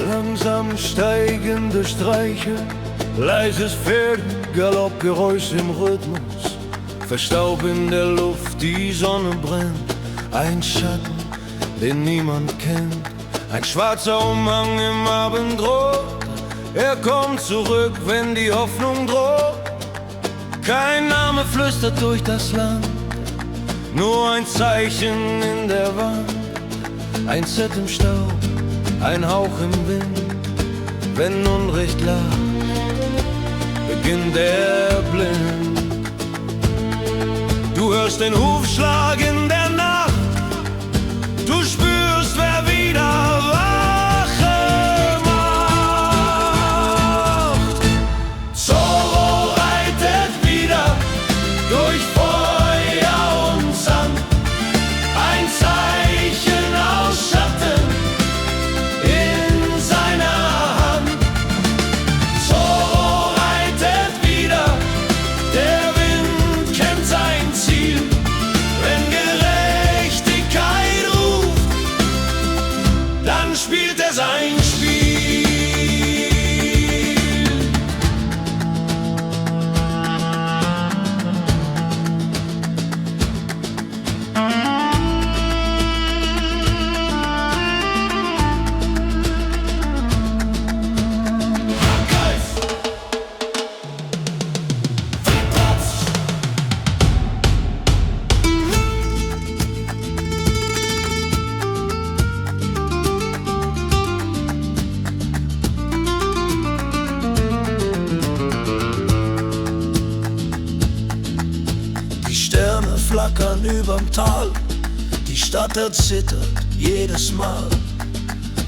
Langsam steigende Streiche, leises Pferdgaloppgeräusch im Rhythmus, Verstaub in der Luft, die Sonne brennt, ein Schatten, den niemand kennt, ein schwarzer Umhang im Abendrot. Er kommt zurück, wenn die Hoffnung droht. Kein Name flüstert durch das Land, nur ein Zeichen in der Wand, ein Zett im Staub, ein Hauch im Wind. Wenn Unrecht lacht, beginnt er blind. Du hörst den Hufschlag in der Nacht, du spürst, wer wieder Wache macht. Zorro reitet wieder durch Feuer und Sand, ein Zeichen aus Schatten in seiner Hand. Zorro reitet wieder, der Wind kennt sein Ziel. Wenn Gerechtigkeit ruft, dann spielt er sein Spiel. Die Sterne flackern überm Tal, die Stadt erzittert jedes Mal,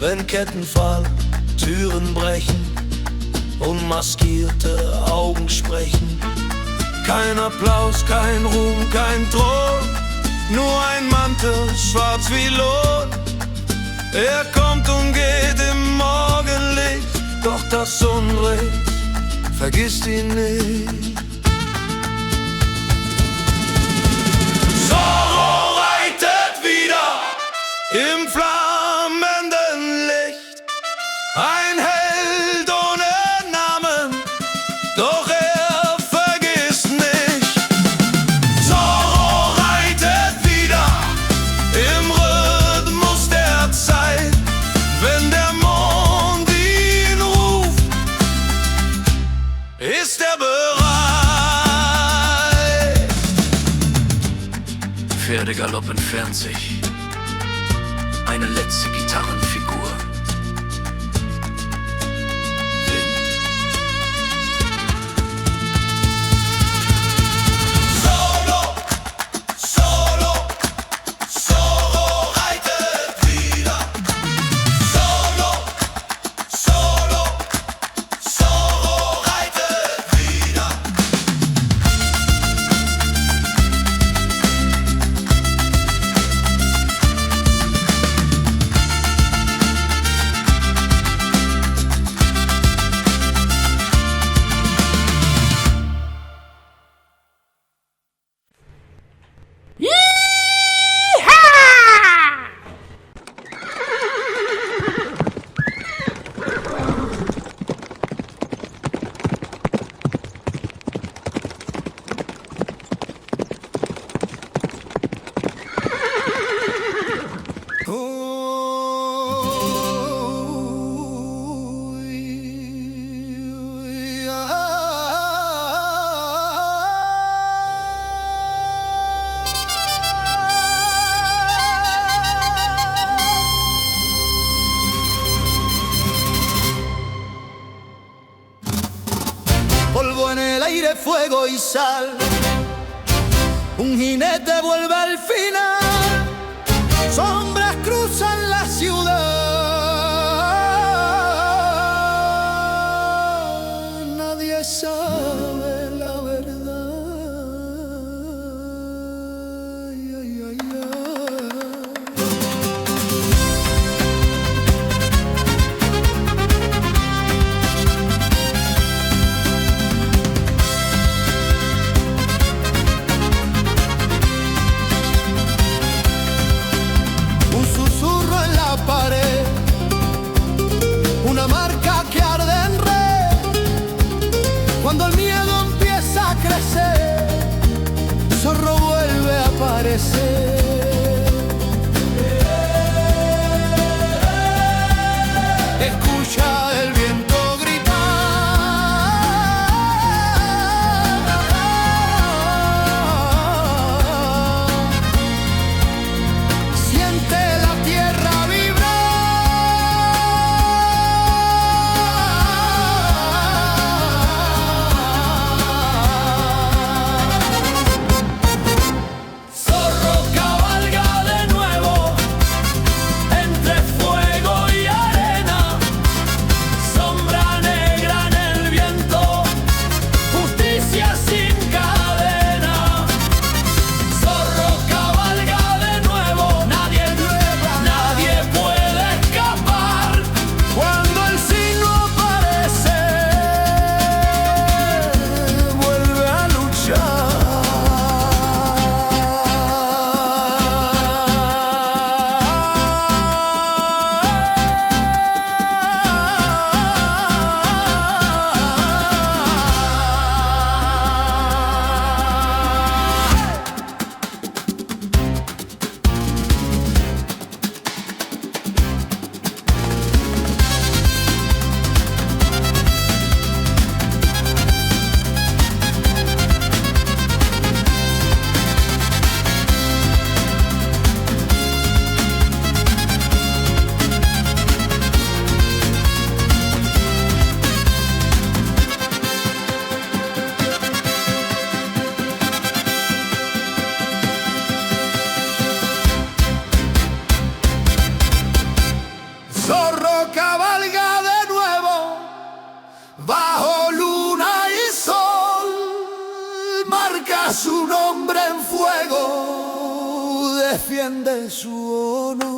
wenn Ketten fallen, Türen brechen und maskierte Augen sprechen. Kein Applaus, kein Ruhm, kein Thron, nur ein Mantel, schwarz wie Lohn. Er kommt und geht im Morgenlicht, doch das Unrecht vergisst ihn nicht. Zorro reitet wieder im flammenden Licht, ein Held ohne Namen, doch er vergisst nicht. Zorro reitet wieder im Rhythmus der Zeit, wenn der Mond ihn ruft, ist er bereit. Pferdegalopp entfernt sich, eine letzte Gitarrenfigur. Wind. Zorro reitet wieder. Zorro reitet wieder. Polvo en el aire, fuego y sal. Un jinete vuelve al final. Sombras cruzan la ciudad. Nadie sabe la verdad. Ay, ay, ay, ay. defiende su honor.